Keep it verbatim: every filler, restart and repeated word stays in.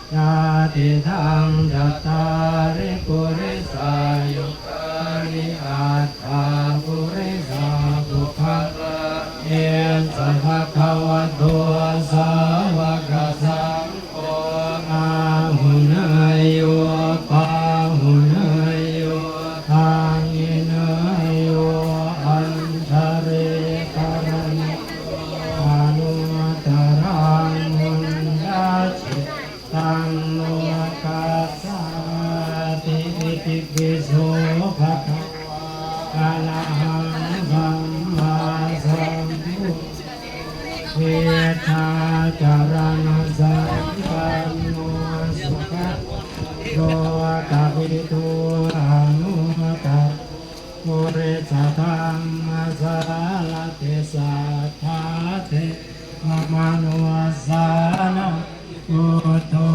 Yadidaṃ cattāri purisayugāni aṭṭha purisapuggalā, esa bhagavato sāvakasaṅgho, āhuneyyo pāhuneyyo dakkhiṇeyyo añjalikaraṇīyo anuttaraṃ puññakkhe taṃ lokassāti. Itipi so bhagavā arahaṃ sammāsambuddho vijjācaraṇasampanno sugato lokavidū anuttaro purisadammasārathi satthā devamanussānaṃ buddho